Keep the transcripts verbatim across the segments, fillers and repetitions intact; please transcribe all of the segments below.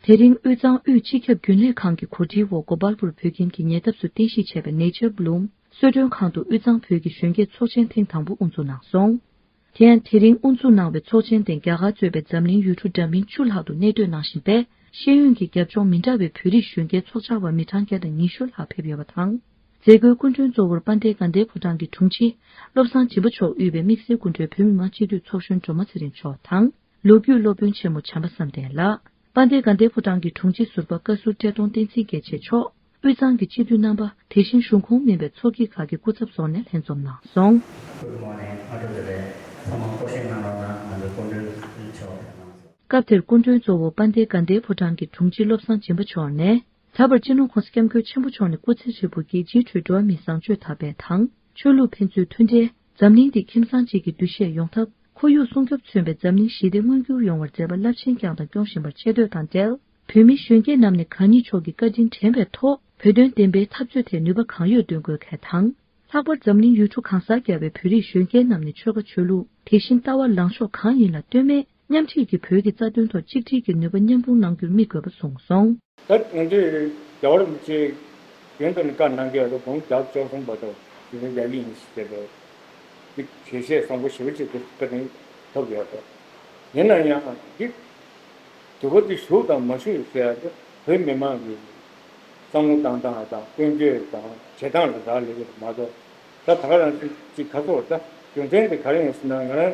དེ་རིང་དབུས་གཙང་དབུས་སྤྱི་ཁྱབ་རྒྱུན་ལས་ཁང་གི་གོ་སྒྲིག་འོག་གོ་པལ་པུར་བོད་ཁྱིམ་གྱི་ཉེ་འདབས་སུ་རྟེན་གཞི་བྱས་པའི་Nature Bloom གསོལ་མགྲོན་ཁང་དུ་དབུས་གཙང་བོད་ཀྱི་གཞོན་སྐྱེས་ཚོགས་ཆེན་ཐེངས་དང་པོ་དབུ་འཛུགས་གནང་སོང་། དེ་ཡང་དེ་རིང་དབུ་འཛུགས་གནང་བའི་ཚོགས་ཆེན་སྟེང་རྒྱ་གར་གཙོས་པའི་འཛམ་གླིང་ཡུལ་གྲུ་འདྲ་མིན་བཅུ་ལྷག་ཏུ་གནས་སྡོད་གནང་བཞིན་པའི་ཤེས་ཡོན་གྱི་རྒྱབ་ལྗོངས་མི་འདྲ་བའི་བོད་རིགས་གཞོན་སྐྱེས་ཚོགས་བཅར་བ་མི་གྲངས་བརྒྱ་དང་ཉི་ཤུ་ལྷག་ཕེབས་ཡོད་པ་དང་། མཛད་སྒོའི་སྐུ་མགྲོན་གཙོ་བོར་དཔལ་ལྡན་དགའ་ལྡན་ཕོ་བྲང་གི་དྲུང་ཆེ་བློ་བཟང་སྦྱིན་པ་མཆོག་དབུས་པའི་དམིགས་བསལ་སྐུ་མགྲོན་བོད་མི་མང་སྤྱི་འཐུས་ཚོགས་གཞོན་སྒྲོལ་མ་ཚེ་རིང་མཆོག་དང་། ལོ་རྒྱུས་སློབ་དཔོན་ཆེན་མོ་བྱམས་པ་བསམ་གཏན་ལགས། དཔལ་ལྡན་དགའ་ལྡན་ཕོ་བྲང་གི་དྲུང་ཆེ་ཟུར་པ་བཀའ་ཟུར་བཀྲས་མཐོང་བསྟན་འཛིན་རྒྱལ་མཚན་མཆོག་དབུས་གཙང་གི་སྤྱི་འཐུས་རྣམ་པ། དེ་བཞིན་གཞུང་ཁོངས་མིན་པའི་ཚོགས་སྐྱིད་ཁག་གི་སྐུ་ཚབ་སོགས་ནས་ལྷན་འཛོམས་གནང་སོང་། Good morning. ཨ་ཀྲོ་ལེ་རེད། ཚང་མ་སྐུ་བཞེངས་གནང་རོགས་གནང་། ང་ཚོ་སྐུ་མགྲོན་མཆོག་གནང་སོང་། སྐབས་དེར་སྐུ་མགྲོན་གཙོ་བོ་དཔལ་ལྡན་དགའ་ལྡན་ཕོ་བྲང་གི་དྲུང་ཆེ་བློ་བཟང་སྦྱིན་པ་མཆོག་ནས། ད་བར་སྤྱི་ནོར་༸གོང་ས་༸སྐྱབས་མགོན་ཆེན་པོ་མཆོག་ནས་སྐུ་ཚེ་ཧྲིལ་པོ་རྒྱལ་སྤྱིའི་ཁྲོད་འགྲོ་བ་མིའི་བཟང་སྤྱོད་དར་སྤེལ་དང་། ཆོས་ལུགས་ཕན་ཚུན་མཐུན་འབྲེལ། འཛམ་གླིང་འདི་ཁྱིམ་ཚང་གཅིག་གི་འདུ་ཤེས་ཡོང་ཐབས། ཁོར་ཡུག་སྲུང་སྐྱོབ་མཚོན་པའི་འཛམ་གླིང་ཞི་བདེ་མངོན་འགྱུར་ཡོང་བར་མཛད་པ་རླབས་ཆེན་བསྐྱངས་དང་སྐྱོང་བཞིན་པར་ཆེ་བསྟོད་དང་འབྲེལ། བོད་མི་གཞོན་སྐྱེས་རྣམས་ནས་གང་ཉིད་མཆོག་གི་བཀའ་དྲིན་དྲན་པའི་ཐོག་བོད་དོན་བདེན་པའི་འཐབ་རྩོད་ཐད་ནུས་པ་གང་ཡོད་འདོན་དགོས་གལ་དང་། ལྷག་པར་འཛམ་གླིང་ཡུལ་གྲུ་གང་སར་བསྐྱལ་བའི་བོད་རིགས་གཞོན་སྐྱེས་རྣམས་ནས་ཆོལ་ཁ་ཆོས་ལུགས། དེ་བཞིན་ལྟ་བ་ལངས་ཕྱོགས་གང་ཡིན་ལ་ལྟོས་མེད། མཉམ་འཁྲིས་ཀྱིས་བོད་ཀྱི་རྩ་དོན་ཐོག་གཅིག་སྒྲིལ་གྱི་ནུས་པ་མཉམ་སྤུངས་གནང་རྒྱུར་དམིགས་དགོས་པ་གསུངས་སོང་། ད་ང་ཚོས་རྒྱལ་བ་རིན་པོ་ཆེ་རྒྱུན་དུ་ནས་བཀའ་གནང་གི་ཡོད་རེད། དགུང་བརྒྱ་བཅུ་གསུམ་བར་དུ་དེ་ནས་རྒྱ་ཡིག་ཡིན་ཞེས་བྱས་པའི་ཞལ་བཞེས་བཟང་པོ་ཞེ་པོ་ཅིག་ཏུ་བཀའ་དྲིན་ཐོབ་ཡོད་རེད། ཡིན་ན་ཡང་འདི་དུས་བབ་འདི་ཞུགས་དང་མ་ཞུགས་ཟེར་ཡ་དེ་བོད་མི་མང་གི་བསམ་བློ་བཏང་སྟངས་དང་ཀུན་སྤྱོད་དང་བྱེད་སྟངས་ལ་རག་ལས་ཀྱི་མ་གཏོགས། ད་ད་ག་རང་ཅིག་ཅིག་ཁ་སོགས་ད་རྒྱུ་མཚན་དེ་ག་རེ་ཡིན་ཟེར་ན། ང་རང་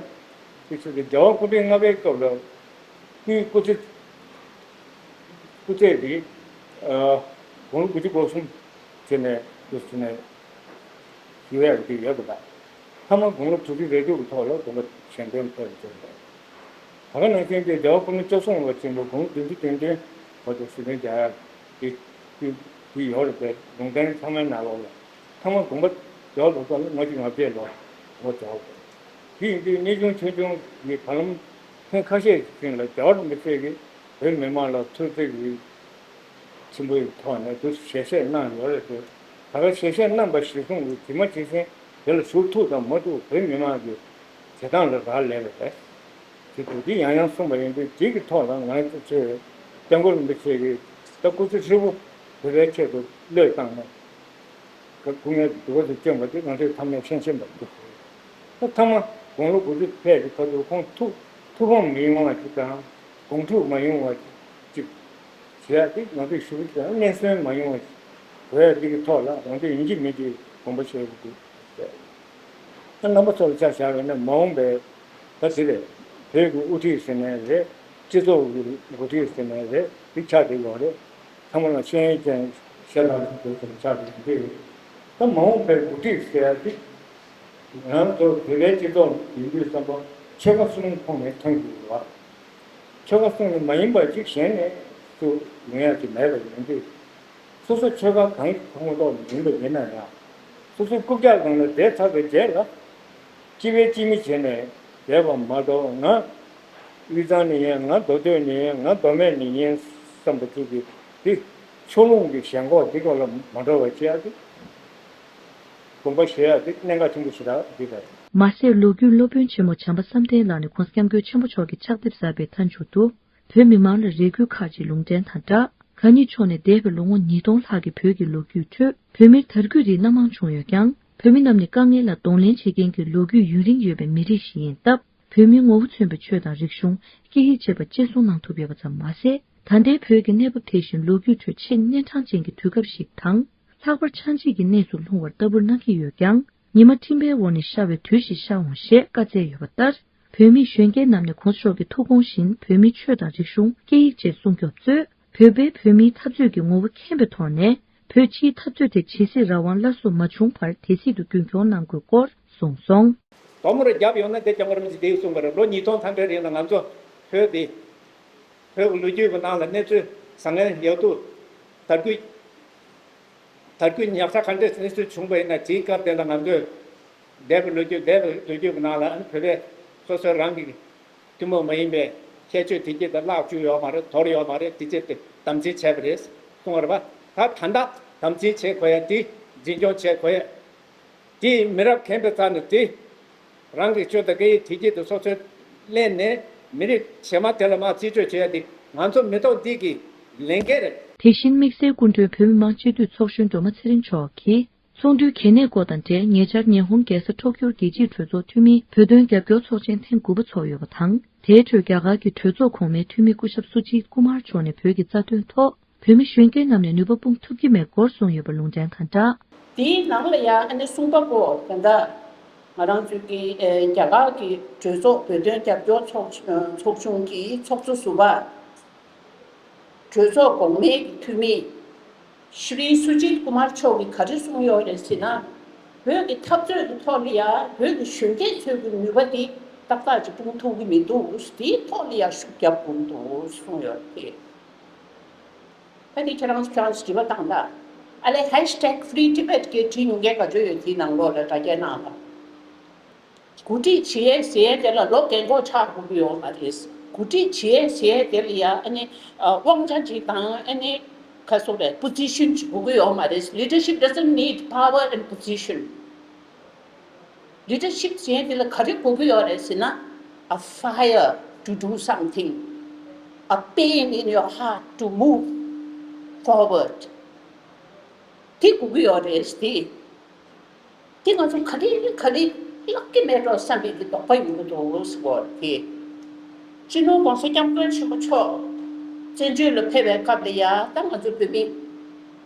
ཅིག་ཟེར་ཏེ་རྒྱལ་བ་སྐུ་ཕྲེང་ལྔ་པའི་སྐབས་ལ་སྐུའི་སྐུ་ཚེ་སྐུ་ཚེ་འདི་དགུང་ལོ་དགུ་བཅུ་གོ་གསུམ་བྱས་ནས་འདུག་ཟེར་ནས་ཞུ་ཡག་འདི་ཡོད་པ་དང་། ཐ་མ་དགུང་ལོ་དྲུག་ཅུ་རེ་དྲུག་གི་ཐོག་ལ་དགོངས་པ་གཞན་དོན་ཐོག་ལ་བྱས་པ་རེད། ད་ག་ནང་བཞིན་གྱི་རྒྱལ་བ་སྐུ་ཕྲེང་བཅུ་གསུམ་པ་ཆེན་པོ་དགུང་བདུན་ཅུ་དོན་བདུན་བར་དུ་གཟིམ་དཔོན་རྒྱག་ཡག་གི་དུས་དུས་ཡོད་རེད་པས། ལུང་བསྟན་ཚང་མའི་ནང་ལོགས་ལ་ཐ་མ་དགོངས་པ་རྒྱལ་བ་ལོ་ཙཱ་ལ་ལྔ་བཅུ་ང་བརྒྱད་ལོ་ལོ་རྒྱལ་བ་དགོངས། དེ་ཡིན་དུས་གནས་ཆུང་ཆོས་འབྱུང་གི་བར་ལམ་ཐེངས་ཁ་ཤས་ཤིག་ལ་རྒྱལ་བ་རིན་པོ་ཆེ་གིས་བོད་མི་མང་ལ་ཐུགས་བརྩེ་གི་ཆེན་པོའི་ཐོག་ནས་དུ་ཞལ་བཞེས་གནང་ཡོད་རེད་དེ། ད་ག་ཞལ་བཞེས་གནང་པ་གཞིར་བཟུང་གི་ཇི་མ་ཇི་བཞིན་དེ་ལ་ཞུགས་ཐུབ་དང་མ་ཐུབ་བོད་མི་མང་གི་བྱེད་སྟངས་ལ་རག་ལས་པ་རེད། དེ་དུས་འདི་ཡང་ཡང་གསུངས་པ་ཡིན་དུས་འདི་གི་ཐོག་ལ་ང་ཚོ་ཚོས་སྐྱབས་མགོན་རིན་པོ་ཆེ་གིས་ད་སྐུ་ཚེ་ཧྲིལ་པོ་བོད་པའི་ཆེད་དུ་བློས་བཏང་ནས། སྐུ་ངལ་སྡུག་པ་དུ་བསྐྱོན་པ་དེ་ང་ཚོས་ཚང་མས་ཤེས་བཞིན་པ་འདུག་ད་ཐ་མ་དགུང་ལོ་དགུ་བཅུ་ཕེབས་ཀྱི་ཁ་ཐུག་ཁོང་ཐུགས་ཐུགས་ཕམ་མི་ཡོང་བ་ཅིག་དང་དགོངས་འཁྲུག་མ་ཡོང་བ་ཅིག་བྱེད་ཡ་དེ་ང་ཚོས་ཞུ་གི་ཡོད། སྙན་སེང་མ་ཡོང་བ་ཅིག་དགོས་ཡ་དེ་གི་ཐོག་ལ་ང་ཚོས་ཡིན་གཅིག་མིན་གཅིག་དགོངས་པ་བཞེས་དགོས་འདུག་ད་རྣམ་པ་ཚོ་ལ་ཆ་བཞག་པ་ཡིན་ན་མ་འོངས་པའི་ད་དེ་རེད། བོད་ཀྱི་དབུ་ཁྲིད་ཟེར་ནའི་རེད། སྤྱི་ཚོགས་ཀྱི་འགོ་ཁྲིད་ཟེར་ནའི་རེད། དེ་ཆགས་བསྡད་ཡོད་རེད། ཚང་མ་ལ་ཤེས་ཡོན་ཅན་ཤ་སྟག་ཅིག་དགོས་ཟེར་ཆགས་བསྡད་ཡོད་རེད། ད་མ་འོངས་པའི་འགོ་ཁྲིད་ཟེར་ཡ་དེ་ང་ཚོ་བོད་པའི་སྤྱི་ཚོགས་ཡིན་དུས་ཙམ་པ་ཆོལ་ཁ་གསུམ་ཁོངས་ནས་ཐོན་དགོས་པ། ཆོལ་ཁ་གསུམ་ནས་མ་ཡིན་པ་ཅིག་གཞན་ནས་སུ་ཡོང་ཡ་ཅིག་མེད་པ་ཡིན་དུས། སོ་སོ་ཆོལ་ཁ་གང་ཡིན་ཁོངས་གཏོགས་ཡིན་པ་ཡིན་ན་ཡང་། སོ་སོའི་རྐུབ་བཀྱག་སྒང་ལ་བསྡད་ཚར་བའི་རྗེས་ལ། གཅིག་པའི་གཅིག་མི་བྱས་ནས་བསྡད་པ་མ་གཏོགས། ང་དབུས་གཙང་ནས་ཡིན། ང་མདོ་སྟོད་ནས་ཡིན། ང་མདོ་སྨད་ནས་ཡིན་བསམ་པ་གཅིག་གིས་འདི་ཕྱོགས་ལྷུང་གི་ཞེན་ཁོག་འདི་སྐོར་ལ་མ་འགྲོ་བ་བྱེད་ཡ་དེ། དགོངས་པ་བཞེས་ཡ་དེ་གནད་འགག་ཆེན་པོ་ཞེ་དྲག་འདི་རེད། མ་ཟད་ལོ་རྒྱུས་སློབ་དཔོན་ཆེན་མོ་བྱམས་པ་བསམ་གཏན་ལགས་ནས་༸གོང་ས་༸སྐྱབས་མགོན་ཆེན་པོ་མཆོག་གིས་ཕྱག་དེབ་གསར་པའི་མཐའ་མཇུག་ཏུ། བོད་མི་མང་ལ་རེ་སྐུལ་ཁག་ཅིག་ལུང་འདྲེན་དང་སྦྲགས། གང་ཉིད་མཆོག་ནས་འདས་པའི་ལོ་ངོ་ཉིས་སྟོང་ལྷག་གི་བོད་ཀྱི་ལོ་རྒྱུས་ཁྲོད་བོད་མིར་དར་རྒུད་རིགས་སྣ་མང་བྱུང་ཡོད་ཀྱང་། བོད་མི་རྣམས་ནི་དཀའ་ངལ་ལ་གདོང་ལེན་བྱེད་མཁན་གྱི་ལོ་རྒྱུས་ཡུན་རིང་ཡོད་པའི་མི་རིགས་ཤིག་ཡིན་སྟབས། བོད་མིའི་ངོ་བོ་མཚོན་པའི་ཆོས་དང་རིག་གཞུང་། སྐད་ཡིག་བཅས་པ་གཅེས་སྲུང་གནང་ཐུབ་ཡོད་པ་ཙམ་མ་ཟད། ད་ལྟའི་བོད་ཀྱི་གནས་བབ་དེ་བཞིན་ལོ་རྒྱུས་ཁྲོད་ཆེས་གཉན་འཕྲང་ཅན་གྱི་དུས་སྐབས་ཤིག་དང་། ལྷག་པར་ཆག་འཇིག་གི་གནས་སུ་ལྷུང་བར་ལྟ་བུར་སྣང་གི་ཡོད་ཀྱང་། ཉི་མ་སྤྲིན་པའི་འོག་ནས་ཤར་བའི་དུས་ཤིག་ཤར་འོང་ཞེས་བཀའ་སྩལ་ཡོད་པ་ལྟར། བོད་མིའི་གཞོན་སྐྱེས་རྣམས་ནས་༸གོང་ས་མཆོག་གི་ཐུགས་དགོངས་བཞིན་བོད་མིའི་ཆོས་དང་རིག་གཞུང་། སྐད་ཡིག་བཅས་སྲུང་སྐྱོབ་གཙོས། བོད་པའི་བོད་མིའི་འཐབ་རྩོད་ཀྱི་ངོ་བོ་མཁྱེན་པའི་ཐོག་ནས། བོད་སྤྱིའི་འཐབ་རྩོད་དེ་ཇི་སྲིད་རང་དབང་སླར་གསོ་མ་བྱུང་བར་དེ་སྲིད་དུ་རྒྱུན་འཁྱོངས་གནང་དགོས་སྐོར་གསུངས་སོང་། དོག་མོ་རེ་བརྒྱབ་ཡོང་ན་དེ་སྐྱབས་མགོན་རིན་པོ་ཆེ་དེ་གསུངས་པ་རེད། ལོ་ཉིས་སྟོང་ཐམ་པའི་རིང་ལ་ང་ཚོ་བོད་དེ་བོད་ཀྱི་ལོ་རྒྱུས་ཀྱི་ནང་ལ་གནས་ཚུལ་བཟང་ངན་ཡག་སྡུག་དར་རྒུད། དར་རྒུད་ཉག་ཕྲ་ག་འདྲས་གནས་ཚུལ་བྱུང་བ་ཡིན་ན། དེའི་སྐབས་དེ་ལ་ང་ཚོས་འདས་པའི་ལོ་རྒྱུས། འདས་པའི་ལོ་རྒྱུས་ཀྱི་ནང་ལ་ཨ་ནི་བོད་པས་སོ་སོ་རང་གི་ཐུན་མོང་མ་ཡིན་པའི་ཁྱད་ཆོས་དེ་གྱད་དེ་བརླག་བཅུག་ཡོད་མ་རེད། དོར་ཡོད་མ་རེད། དེ་གྱད་དེ་དམ་འཛིན་བྱས་པ་རེད་གསུངས་པ་རེད་པ། ད་ད་ལྟ་དམ་འཛིན་བྱེད་དགོས་ཡ་དེ། འཛིན་སྐྱོང་བྱེད་དགོས་ཡ་དེ། མི་རབས་རྒན་པའི་རྩ་ནས་དེ། རང་གི་ཆོས་དང་སྐད་ཡིག་དེ་གྱད་དེ་སོ་སོས་ལེན་ནས། མི་རིགས་གཞན་མ་དེ་ལ་མར་རྩིས་སྤྲོད་བྱེད་ཡ་དེ། ང་ཚོ་མི་ཐོག་འདི་གི་ ལེན་གྱི་རེད། དེ་བཞིན་དམིགས་བསལ་སྐུ་མགྲོན་བོད་མི་མང་སྤྱི་འཐུས་ཚོགས་གཞོན་སྒྲོལ་མ་ཚེ་རིང་མཆོག་གིས། ཚོགས་འདུའི་གལ་གནད་སྐོར་དང་འབྲེལ་ཉེ་ཆར་ཉི་ཧོང་རྒྱལ་ས་ཊོ་ཀྱོར་རྒྱལ་སྤྱིའི་གྲོས་ཚོགས་འཐུས་མིའི་བོད་དོན་རྒྱབ་སྐྱོར་ཚོགས་ཆེན་ཐེངས་དགུ་པ་འཚོགས་ཡོད་པ་དང་། དེའི་ཁྲོད་རྒྱ་གར་གྱི་གྲོས་ཚོགས་གོང་མའི་འཐུས་མི་སྐུ་ཞབས་སུ་ཇིད་ཀུ་མར་མཆོག་ནས་བོད་ཀྱི་རྩ་དོན་ཐོག་བོད་མི་གཞོན་སྐྱེས་རྣམས་ནས་ནུས་པ་སྤུངས་ཐུབ་ཀྱི་མེད་སྐོར་གསུངས་ཡོད་པ་ལུང་འདྲེན་གང་དྲག་དེའི་ནང་ལ་ཡང་ཨ་ནི་གསུམ་པ་པོ་ད་ལྟ་ང་རང་ཚོའི་གི་ཨེ་རྒྱ་གར་གྱི་གྲོས་ཚོགས་བོད་དོན་རྒྱབ་སྐྱོར་ཚོགས་ཚོགས་ཆུང་གི་ཚོགས་གཙོ་ཟུར་པ། གྲོས་ཚོགས་གོང་མའི་འཐུས་མི་ཤྲི་སུ་ཇིད་ཀུ་མར་མཆོག་གིས་ག་རེ་གསུངས་ཡོད་རེད་ཟེར་ན། བོད་ཀྱི་འཐབ་རྩོད་ཀྱི་ཐོག་ལ་ཡང་བོད་ཀྱི་གཞོན་སྐྱེས་ཚོའི་གི་ནུས་པ་དེ་ཏག་ཏག་ཅིག་སྤུངས་ཐུབ་ཀྱི་མི་འདུག་དེའི་ཐོག་ལ་ཡང་ཤུགས་རྒྱབ་དགོས་འདུག་གསུངས་ཡོད་རེད། ད་དེ་ཁྱེད་རང་ཚོ་ཁྱེད་རང་ཚོ་དྲི་བ་བཏང་ད། ཨ་ལས་ཧེཤ་ཊེག་ཧྥི་རི་ཊི་བེཊ་གི་བྲིས་མྱོང་མཁན་ག་ཚོད་ཡོད་དེའི་ནང་ལོགས་ལ་དྲ་རྒྱའི་ནང་ལ། གོ་སྒྲིག་བྱེད་ཡས་ཟེར་ཡས་དེ་ལ་ལོ་རྒན་གོག་ཆགས་དགོས་ཀྱི་ཡོད་མ་རེད། གོ་སྒྲིག་བྱེད་ཡས་ཟེར་ཡས་དེ་ལ་ཡ་ཨ་ནི་དབང་ཆ་ཅིག་དང་ཨ་ནི་ཁ་སོ་རེད་པོ་ཛི་ཤན་ཅིག་དགོས་ཀྱི་ཡོད་མ་རེད། Leadership doesn't need power and position. Leadership ཟེར་ཡས་དེ་ལ་ག་རེ་དགོས་ཀྱི་ཡོད་རེད་ཟེར་ན། A fire to do something, a pain in your heart to move forward. དེ་དགོས་ཀྱི་ཡོད་རེད་དེ། དེ་ང་ཚོ་ག་ལེ་ག་ལེ་བརླག་གི་མེད་འགྲོ་བསམ་པའི་གི་དོགས་པ་ཡོང་གི་འདུག་ཟེར་བ་དེ། སྤྱི་ནོར་༸གོང་ས་༸སྐྱབས་མགོན་ཆེན་པོ་མཆོག་བཙན་བྱོལ་ལ་ཕེབས་པའི་སྐབས་ལ་ཡ་ད་ང་ཚོ་བོད་མི་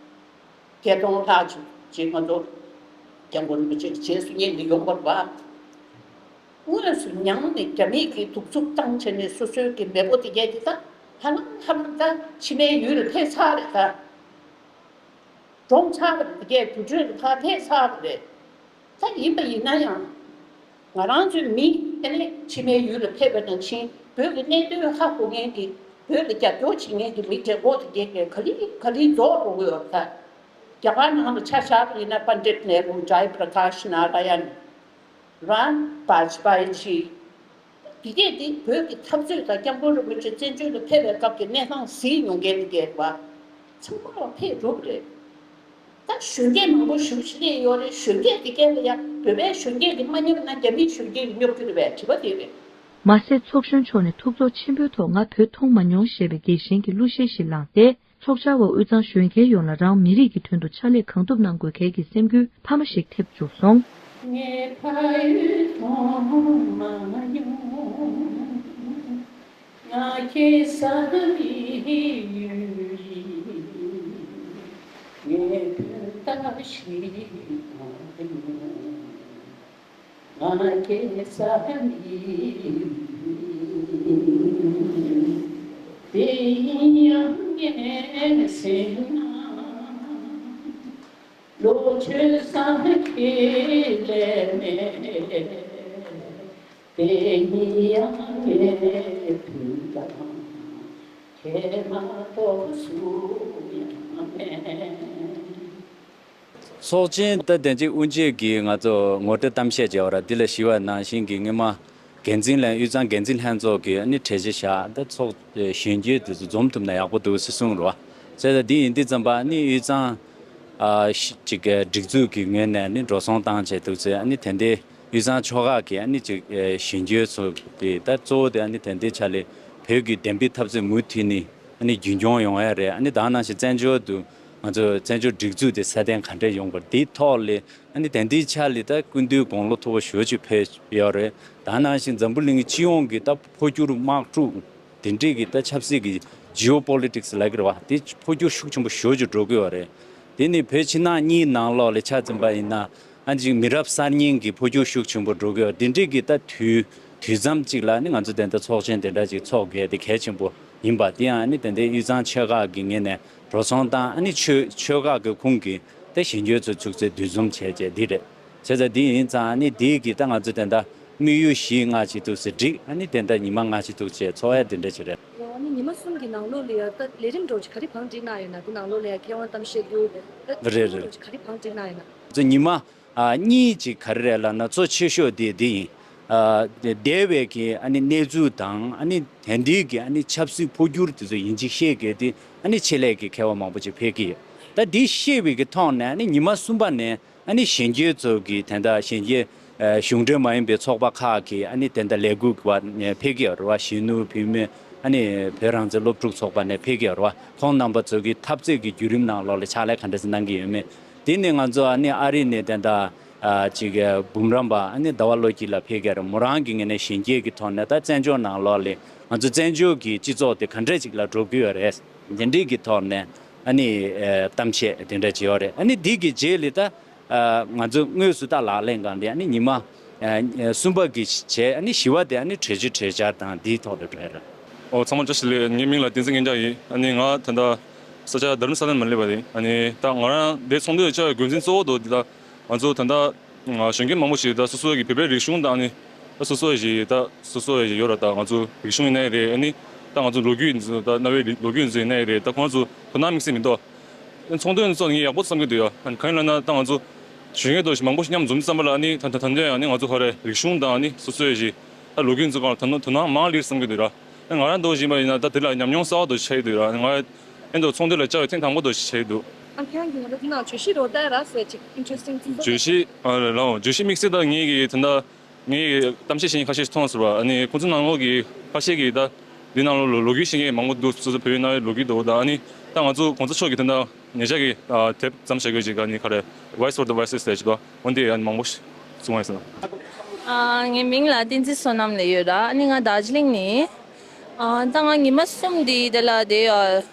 བརྒྱད་སྟོང་ལྷག་ཅིག་ཅིག་ང་ཚོ་༸སྐྱབས་མགོན་རིན་པོ་ཆེ་གི་རྗེས་སུ་བསྙེགས་ནས་ཡོང་བ་རེད་པ། དངོས་སུ་མྱངས་ནས་རྒྱ་མིས་ཀྱི་གདུག་རྩུབ་བཏང་བྱས་ནས་སོ་སོའི་གི་མེས་པོ་དེ་གས་དེ་ད་ཧ་ལམ་ཧ་ལམ་ད་ཕྱི་མའི་ཡུལ་ལ་ཕེབས་ཚར་རེད་ད། གྲོངས་ཚར་བ་རེད། དེ་གས་དུར་ཁྲོད་ལ་ཕར་ཕེབས་ཚར་བ་རེད། ད་ཡིན་པ་ཡིན་ན་ཡང་། ང་རང་ཚོའི་མི་ཨ་ནི་ཕྱི་མའི་ཡུལ་ལ་ཕེབས་པ་ནང་བཞིན་བོད་ཀྱི་གནད་དོན་ཧ་གོ་མཁན་གྱི་བོད་ལ་རྒྱབ་སྐྱོར་བྱེད་མཁན་གྱི་མི་གྲས་འགོ་དེ་གས་ག་ལེ་ག་ལེ་རྫོགས་འགྲོ་གི་ཡོད་ད། རྒྱ་གར་ནང་ལ་ཆ་བཞག་པ་ཡིན་ན་པཎྜིཏ་ནེ་རུ། ཇའི་པྲ་ཀཱཤ་ནཱ་ར་ཡན། ར་བཱཇ་པཱ་ཡི་ཇི། དེ་གས་དེ་བོད་ཀྱི་འཐབ་རྩོད་དང་སྐྱབས་མགོན་རིན་པོ་ཆེ་བཙན་བྱོལ་དུ་ཕེབས་པའི་སྐབས་ཀྱི་གནས་སྟངས་གཟིགས་མྱོང་མཁན་དེ་གས་པ། ཚང་མ་ལ་ཕེབས་གྲུབ་རེད། ད་གཞོན་སྐྱེས་མང་པོ་ཞེ་པོ་ཅིག་སླེབས་ཡོད་རེད། གཞོན་སྐྱེས་དེ་གས་ལ་ཡ་བོད་པའི་གཞོན་སྐྱེས་ཀྱིས་མ་མཉམ་ན་རྒྱ་མིའི་གཞོན་སྐྱེས་ཀྱིས་སྙོབ་རྒྱུ་རེད་པས། དྲི་བ་དེ་རེད། མ་ཟད་ཚོགས་གཞོན་མཆོག་ནས་ཐུགས་ཚོར་ཆེན་པོའི་ཐོག་ང་བོད་མཐོང་མ་མྱོང་ཞེས་པའི་དགྱེས་བཞིན་གྱི་གླུ་གཞས་ཤིག་བླངས་ཏེ། ཚོགས་བཅར་བ་དབུས་གཙང་གཞོན་སྐྱེས་ཡོངས་ལ་རང་མི་རིགས་ཀྱི་དོན་དུ་ཕྱག་ལས་གང་ཐུབ་གནང་དགོས་གལ་གྱི་སེམས་འགུལ་འཕར་མ་ཞིག་ཐེབས་བཅུག་སོང་། ངའི་ཕ་ཡུལ་མཐོང་མ་མྱོང་། ང་ཁྱེད་ས་མི་ཡུལ་ཡིན། ངའི་བོད་ལྟ་ཞིག་མ་མྱོང་། ང་སྐྱེས་ས་ནི་དེ་ཡིན་ཡང་ངས་ཟེར་ན། ལོ་ཆོས་ས་ཁྱེད་ལས་མེད། དེ་ཡིན་ཡང་ངས་བུ་དང་ཁྱེད་མ་གཏོགས་སུ་ཡང་མེད། ཚོགས་ཆེན་ད་དེ་འཇིགས་དབུ་འབྱེད་ཀྱི་ང་ཚོ་ངོ་སྤྲོད་གཏམ་བཤད་བྱས་པ་ར་འདི་ལ་ཞུས་པ་ནང་བཞིན་གྱི་སྔོན་མ་འགན་འཛིན་ལྷན་དབུས་གཙང་འགན་འཛིན་ལྷན་ཚོགས་ཀྱིས་ཨ་ནི་གྲོས་ཆོད་བཞག་ད་ཚོགས་གཞོན་སྐྱེས་དེ་ཚོ་འཛོམས་ཐུབ་ན་ཡག་པོ་འདུག་ཟེར་གསུངས་རེད་བ། བྱས་ཙང་འདི་ཡིན་དུས་ཙམ་པ་ཨ་ནི་དབུས་གཙང་ཨ་ཅིག་སྒྲིག་འཛུགས་ཀྱི་ངོས་ནས་ཨ་ནི་འགྲོ་སོང་བཏང་བྱས་འདུག་ཚེ་ཨ་ནི་དེ་འདྲའི་དབུས་གཙང་ཆོལ་ཁ་གི་ཨ་ནི་ཅིག་གཞོན་སྐྱེས་ཚོ་གི་ད་གཙོ་བོ་དེ་ཨ་ནི་དེ་འདྲའི་ཆ་ལས་བོད་ཀྱི་བདེན་པའི་འཐབ་རྩོད་མུ་མཐུད་ནས་ཨ་ནི་རྒྱུན་འཁྱོངས་ཡོང་ཡ་རེད། ཨ་ནི་ད་ནང་བཞིན་བཙན་བྱོལ་དུ། ང་ཚོས་བཙན་བྱོལ་སྒྲིག་འཛུགས་དེ་སྲ་བརྟན་ག་འདྲས་ཡོང་དགོས་དེའི་ཐོག་ལ་ཨ་ནི་དེ་འདིའི་ཆ་ལ་ད་སྐུ་མདུན་དགུང་ལོ་མཐོ་པོ་ཞེ་པོ་ཅིག་ཕེབས་ཡོད་རེད། ད་ནང་བཞིན་འཛམ་བུ་གླིང་སྤྱི་ཡོངས་ཀྱི་ད་འཕོ་འགྱུར་དམག་འཁྲུག་དེ་འདྲས་ཀྱི་ད་ཆབ་སྲིད་ཀྱི་ཇི་ཨོ་པོ་ལི་ཊིག་སི་ལབ་ཀྱི་རེད་བ། དེ་འཕོ་འགྱུར་ཤུགས་ཆེན་པོ་ཞེ་པོ་ཅིག་འགྲོ་གི་ཡོད་རེད། དེ་ནི་བོད་ཕྱི་ནང་གཉིས་ནང་ལོགས་ལ་ཆ་འཛིན་པ་ཡིན་ན་ཨ་ཅིག་མི་རབས་གསར་རྙིང་གི་འཕོ་འགྱུར་ཤུགས་ཆེན་པོ་འགྲོ་གི་ཡོད། དེ་འདྲས་ཀྱི་ད་དུས་དུས་མཚམས་གཅིག་ལ་ནི་ང་ཚོ་དེ་འདྲ་ཚོགས་ཆེན་དེ་འདྲ་ཅིག་ཚོགས་དགོས་དེ་གལ་ཆེན་པོ་ཡིན་པ་དེ་ཡང་ནི་དེ་འདྲའི་དབུས་གཙང་ཆོལ་ཁ་གི་ངོས་ནས་འགྲོ་སོང་བཏང་ཨ་ནི་ཆོས་ཆོལ་ཁ་གི་ཁོངས་ཀྱི་ད་གཞོན་སྐྱེས་ཚོ་ཚུགས་ཚེ་འདུ་འཛོམས་བྱས་བྱས་འདི་རེད། བྱས་ཙང་འདི་ཡིན་ཙང་ཨ་ནི་འདི་གི་ད་ང་ཚོ་དེ་འདྲ་དམིགས་ཡུལ་བཞི་ལྔ་ཅིག་འདུག་ཟེར་འགྲིག་ཨ་ནི་དེ་འདྲ་ཉི་མ་ལྔ་ཅིག་འདུག་བྱས་ཚོགས་ཡ་དེ་འདྲ་ཅིག་རེད། ཡང་ནི་ཉི་མ་གསུམ་གྱི་ནང་ལོགས་ལ་ཡ་ད་ལས་རིམ་འདྲ་ཅིག་ག་རེ་བང་སྒྲིག་གནང་ཡོད་ན་དེ་ནང་ལོགས་ལ་ཡ་མཁས་དབང་གཏམ་བཤད་རྒྱུ་ད་རེད་རེད། ག་རེ་བང་སྒྲིག་གནང་ཡོད་ན། ཚོ་ཉི་མ་ཨ་གཉིས་ཅིག་ག་རེ་རེད་ལབ་ན་གཙོ་ཆེ་ཤོས་དེ་འདི་ཡིན། ཨ་འདས་པའི་གི་ཨ་ནི་གནས་ཚུལ་དང་ཨ་ནི་དེང་དུས་ཀྱི་ཨ་ནི་ཆབ་སྲིད་འཕོ་འགྱུར་དེ་ཚོ་ཡིན་གཅིག་ཤེས་དགོས་དེ་ཨ་ནི་ཆེད་ལས་ཀྱི་མཁས་པ་མང་པོ་ཅིག་ཕེབས་ཀྱི་ཡོད། ད་འདི་ཤེས་པའི་གི་ཐོག་ནས་ཨ་ནི་ཉི་མ་གསུམ་པ་ནས་ཨ་ནི་གཞོན་སྐྱེས་ཚོ་གི་དེ་འདྲ་གཞོན་སྐྱེས་གཞུང་འབྲེལ་མ་ཡིན་པའི་ཚོགས་པ་ཁག་གི་ཨ་ནི་དེ་འདྲ་ལས་འགུལ་བ་ཕེབས་ཀྱི་ཡོད་རེད་བ། གཞོན་ནུ་བུད་མེད་ ཨ་ནི་བོད་རང་བཙན་སློབ་ཕྲུག་ཚོགས་པ་ནས་ཕེབས་ཀྱི་ཡོད་རེད་བ། ཁོང་རྣམ་པ་ཚོ་གི་འཐབ་རྩོད་ཀྱི་བརྒྱུད་རིམ་ནང་ལོགས་ལ་ཕྱག་ལས་ག་འདྲ་ཞིག་གནང་གི་ཡོད་མེད། དེ་ནི་ང་ཚོ་ཨ་ནི་ཨ་རི་ནས་དེ་འདྲ་ཨ་ཅིག་འབུམ་རམས་པ་ཨ་ནི་ཟླ་བ་བློ་སྐྱིད་ལགས་ཕེབས་ཀྱི་ཡོད་རེད། མོ་རང་གི་ངོས་ནས་གཞོན་སྐྱེས་ཀྱི་ཐོག་ནས་ད་བཙན་བྱོལ་ནང་ལོགས་ལ་ང་ཚོ་བཙན་བྱོལ་གྱི་སྤྱི་ཚོགས་དེ་ག་འདྲ་ཞིག་ལ་འགྲོ་གི་ཡོད་རེད། དེ་འདྲའི་གི་ཐོག་ནས་ཨ་ནི་ཨ་གཏམ་བཤད་དེ་འདྲ་བྱས་ཡོད་རེད། ཨ་ནི་འདི་གི་རྗེས་ལ་ད་ཨ་ང་ཚོ་དངོས་སུ་ད་ལག་ལེན་སྒང་ལ་ཨ་ནི་ཉི་མ་ཨ་གསུམ་པ་གི་བྱས། ཨ་ནི་བཞི་པ་དེ་ཨ་ནི་གྲོས་ཆོད་གྲོས་འཆར་དང་འདིའི་ཐོག་ལ་འགྲོ་ཡ་རེད། ཨོ་ཚང་མ་བཀྲ་ཤིས་བདེ་ལེགས། ངའི་མིང་ལ་བསྟན་འཛིན་སྙན་རྒྱ་ཡིན། ཨ་ནི་ང་ད་ལྟ་ས་ཆ་རྡ་རམ་ས་ལར་མ་སླེབས་པ་རེད། ཨ་ནི་ད་ང་རང་འདིར་ཚོགས་འདུ་བཅར་བའི་རྒྱུ་མཚན་གཙོ་བོ་དེ་ད་ང་ཚོ་ད་ལྟ་གཞོན་སྐྱེས་མང་པོ་ཞིག་ད་སོ་སོ་གི་བོད་པའི་རིག་གཞུང་དང་ཨ་ནི་ད་སོ་སོ་ཞིག་ད་སོ་སོ་ཞིག་ཡོད་ར། ད་ང་ཚོ་རིག་གཞུང་ཡིན་ནའི་རེད། ཨ་ནི་ད་ང་ཚོ་ལོ་རྒྱུས་ཡིན་ཚུལ་ད་གནའ་བོའི་ལོ་རྒྱུས་ཡིན་ཚུལ་ཡིན་ནའི་རེད། ད་ཁོང་ཚོ་དོ་སྣང་དམིགས་བསལ་མི་འདུག་ཚོགས་འདུ་ཚོགས་ངས་ཡག་པོ་བསམ་གྱི་འདུག་ཡ། ཨ་ནི་གང་ཡིན་ལབ་ན་ད་ང་ཚོ་གཞོན་སྐྱེས་དེ་ཚོ་མང་པོ་ཞིག་མཉམ་འཛོམས་ཙམ་པ་ལ་ཨ་ནི་ད་ད་ད་འདོད་ཡང་ཨ་ནི་ང་ཚོ་ཧོ་རེ་རིག་གཞུང་དང་ཨ་ནི་སོ་སོའི་ཞིག་ད་ལོ་རྒྱུས་ཚོ་གང་ལ་དོ་སྣང་དོ་སྣང་མང་ལེ་བསམ་གྱི་འདུག་ར། ཨ་ང་རང་དེ་བཞིན་པ་ཡིན་ན་ད་དེ་ལ་ཉམས་མྱོང་གསར་པ་དེ་ཚོ་ཆགས་ཀྱི་འདུག་ར། ཨ་ང་ཨེ་འདུག་ཚོགས་འདུ་ལ་བཅར་བའི་ཐེངས་དང་པོ་དེ་ཚོ་ཆགས་ཀྱི་འདུག་ཨ་ཁྱེད་རང་གིས་ང་ཚོ་འདི་ནང་བརྗོད་གཞི་རོགས་ལྟ་ར་ཟེར་ཅིག་ཨིན་ཊི་རེ་སི་ཊིང་ཚིག་བརྗོད་གཞི་ཨ་ལའོ་བརྗོད་གཞི་དམིགས་བསལ་ད་ངེད་ཀྱི་ད་ལྟ་ངས་གཏམ་བཤད་བྱེད་མཁན་ཁ་ཤས་ཤིག་མཐོང་སོང་བ། ཨ་ནི་ཁོང་ཚོ་ནང་ལོགས་ཀྱི་ཁ་ཤས་ཀྱིས་ད་འདི་ནང་ལོགས་ལོ་ལོ་རྒྱུས་ཤེས་མཁན་མང་པོ་འདུག་སོ་སོ་བོད་ཡིག་ནང་ལོ་རྒྱུས་འདུག་ད་ཨ་ནི་ད་ང་ཚོ་གོང་ས་མཆོག་གི་ད་ལྟ་ཉེ་ཆར་གྱི་ཨ་དེབ་བརྩམས་བཞག་ཡོད་ཅིག་ཨ་ནི་ག་རེ་Voice for the Voiceless ཟེར་ཅིག་འདུག་འོན་ཏེ་ཨ་ནི་མང་པོ་ཞིག་གསུང་བ་ཡིན་ཟེར། ཨ་ངའི་མིང་ལ་བསྟན་འཛིན་བསོད་ནམས་ལབ་ཡོད་ར། ཨ་ནི་ང་རྡོ་རྗེ་གླིང་ནས། ཨ་ད་ང་ཉི་མ་གསུམ་འདི་དེ་ལ་བསྡད་ཡོད་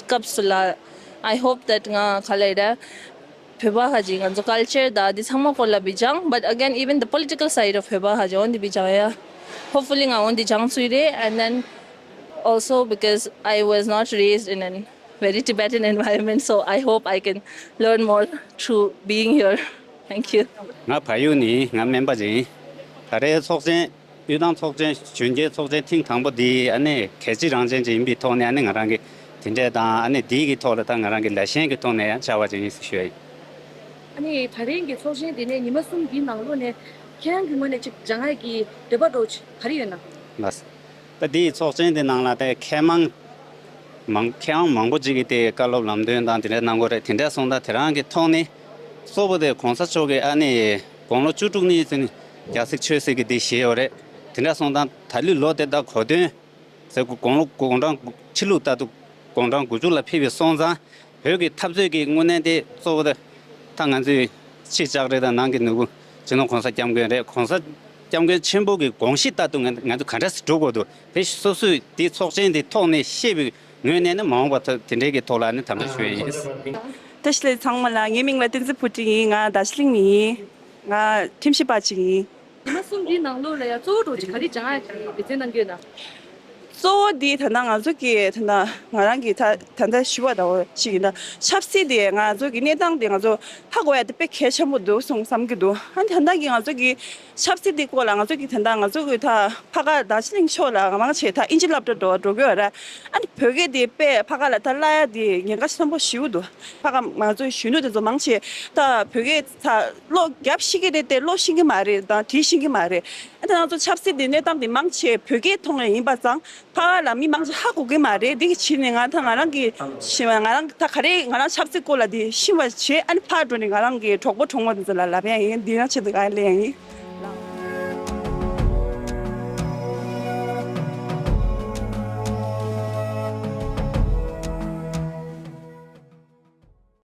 སྐབས་སུ་ལ། I hope that ང་ག་ལབ་ར། བོད་པ་ཧ་ཅིག་ང་ཚོ་ཀལ་ཅར་དང་འདི་ཚང་མ་སྐོར་ལ་བི་སྦྱང་། But again, even the political side of བོད་པ་ཧ་ཅིག་འོན་ཏེ་བི་སྦྱང་ཡ། Hopefully ང་འོན་ཏེ་སྦྱང་ཚུལ་རེད། And then also because I was not raised in a very Tibetan environment, so I hope I can learn more through being here. Thank you. ང་བལ་ཡུལ་ནས་ང་སྨན་པ་ཅིག་ཡིན། ད་རེས་ཚོགས་ཆེན་དབུས་གཙང་ཚོགས་ཆེན་གཞོན་སྐྱེས་ཚོགས་ཆེན་ཐེངས་དང་པོ་འདི་ཨ་ནི་གལ་ཆེ་རང་བཞིན་ཅིག་ཡིན་པའི་ཐོག་ནས་ཨ་ནི་ང་རང་གི་དེ་འདྲས་དང་ཨ་ནི་འདིའི་གི་ཐོག་ལ་ད་ང་རང་གི་ལས་ཞེན་གྱི་ཐོག་ནས་ཡང་བཅར་བ་ཅིག་ཡིན་ཞུ་ཡ་ཡིན། ཨ་ནི་ད་རིང་གི་ཚོགས་ཆེན་འདི་ནས་ཉི་མ་གསུམ་འདིའི་ནང་ལོགས་ནས་ཁྱེད་རང་གི་ངོས་ནས་ཅིག་སྦྱང་ཡ་གི་འདོད་པ་འདྲ་བོ་ཅིག་ག་རེ་ཡོད་ན། ལགས། ད་འདིའི་ཚོགས་ཆེན་འདི་ནང་ལ་ད་མཁས་མང་མང་མཁས་དབང་མང་པོ་ཅིག་གིས་དེ་བཀའ་སློབ་ལམ་སྟོན་དང་དེ་འདྲ་གནང་གི་རེད། དེ་འདྲ་སོང་ཙང་དེ་རང་གི་ཐོག་ནས་གཙོ་བོ་དེ་གོང་ས་མཆོག་གིས་ཨ་ནི་དགུང་ལོ་བཅུ་དྲུག་ནས་ཚུན་རྒྱལ་སྲིད་ཆོས་སྲིད་ཀྱི་འདི་བཞེས་ཡོད་རེད། དེ་འདྲ་སོང་ཙང་ད་ལོའི་ལོ་དེ་ད་གོ་སྟོན་ཟེར་དགུང་ལོ་དགུང་གྲངས་ཕྱི་ལུགས་ལྟར་དུ་དགུང་གྲངས་དགུ་བཅུ་ལ་ཕེབས་པའི་སོང་ཙང་བོད་ཀྱི་འཐབ་རྩོད་ཀྱི་དངོས་གནས་དེ་གཙོ་བོ་དེ་ད་ང་ཚོའི་ཕྱི་ལྕགས་རི་དང་ནང་གི་ནོར་བུ་སྤྱི་ནོར་གོང་ས་སྐྱབས་མགོན་རེད། གོང་ས་སྐྱབས་མགོན་ཆེན་པོ་གི་དགོངས་གཞི་ལྟར་དུ་ང་ང་ཚོ་ག་འདྲ་སེ་འགྲོ་དགོས་འདུག་དེ་སོ་སོས་དེ་ཚོགས་ཆེན་དེ་ཐོག་ནས་ཤེས་པའི་ངོས་ནས་ནི་མ་འོངས་པ་ད་དེ་འདྲའི་གི་ཐོག་ལ་ནི་དམ་དྲག་ཞུ་ཡ་ཡིན། བཀྲ་ཤིས་བདེ་ལེགས་ཚང་མ་ལ། ངའི་མིང་ལ་བསྟན་འཛིན་བུ་ཁྲིད་ཡིན། ང་རྡོ་རྗེ་གླིང་ནས་ཡིན། ང་ཁྲིམས་ཞིབ་པ་ཅིག་ཡིན། ཉི་མ་གསུམ་འདིའི་ནང་ལོགས་ལ་ཡང་གཙོ་བོ་འདྲ་བོ་ཅིག་ག་རེ་སྦྱང་ཡ་གི་འབད་བརྩོན་གནང་གི་ཡོད་ན། གཙོ་བོ་འདི་ད་ལྟ་ང་ཚོ་གི་ད་ལྟ་ང་རང་གི་ད་ད་ལྟ་ཞུ་བ་འདྲ་བོ་ཅིག་ཡིན་ན་ཆབ་སྲིད་དེ་ང་ཚོ་གི་གནས་སྟངས་དེ་ང་ཚོ་ཧ་གོ་ཡ་དེ་དཔེ་གལ་ཆེན་པོ་འདུག་གསུངས་བསམ་གྱི་འདུག་ཨ་ནི་ད་ལྟ་གི་ང་ཚོ་གི་ཆབ་སྲིད་དེ་སྐོར་ལ་ང་ཚོ་གི་ད་ལྟ་ང་ཚོ་གི་ད་ཕ་ག་རྡོ་རྗེ་གླིང་ཕྱོགས་ལ་མང་ཆེ་ད་ཨིན་ཇི་སློབ་གྲྭ་འགྲོ་འགྲོ་གི་ཡོད་རེད། ཨ་ནི་བོད་སྐད་དེ་དཔེ་ཕ་ག་ལ་ད་བསླབ་ཡ་དེ་ཉེན་ཁ་ཆེན་པོ་ཞེ་པོ་འདུག་ཕ་ག་ང་ཚོའི་གཞོན་ནུ་དེ་ཚོ་མང་ཆེ་ད་བོད་སྐད་ད་ཀློག་རྒྱབ་ཤེས་ཀྱི་རེད་དེ་ཀློག་ཤེས་ཀྱི་མ་རེད་དང་བྲིས་ཤེས་ཀྱི་མ་རེད། ཨ་ད་ང་ཚོ་ཆབ་སྲིད་དེ་གནས་སྟངས་དེ་མང་ཆེ་བོད་སྐད་ཐོག་ནས་ཡིན་པ་ཙང་ཕ་ག་ལ་མི་མང་ཆེ་ཧ་གོ་གི་མ་རེད། འདི་གི་ཕྱིར་ནས་ང་ད་ང་རང་གི་ཤེས་པ་ང་རང་ད་ག་རེ་ང་རང་ཆབ་སྲིད་སྐོར་ལ་དེ་ཤེས་པ་བྱས་ཨ་ནི་ཕར་འགྲོ་ནས་ང་རང་གི་གྲོགས་པོ་གྲོགས་མོ་དེ་ཚོ་ལ་ལབ་ཡ་ཡིན། འདི་ཡང་ཆེད་དུ་ག་ལས་ཡ་ཡིན།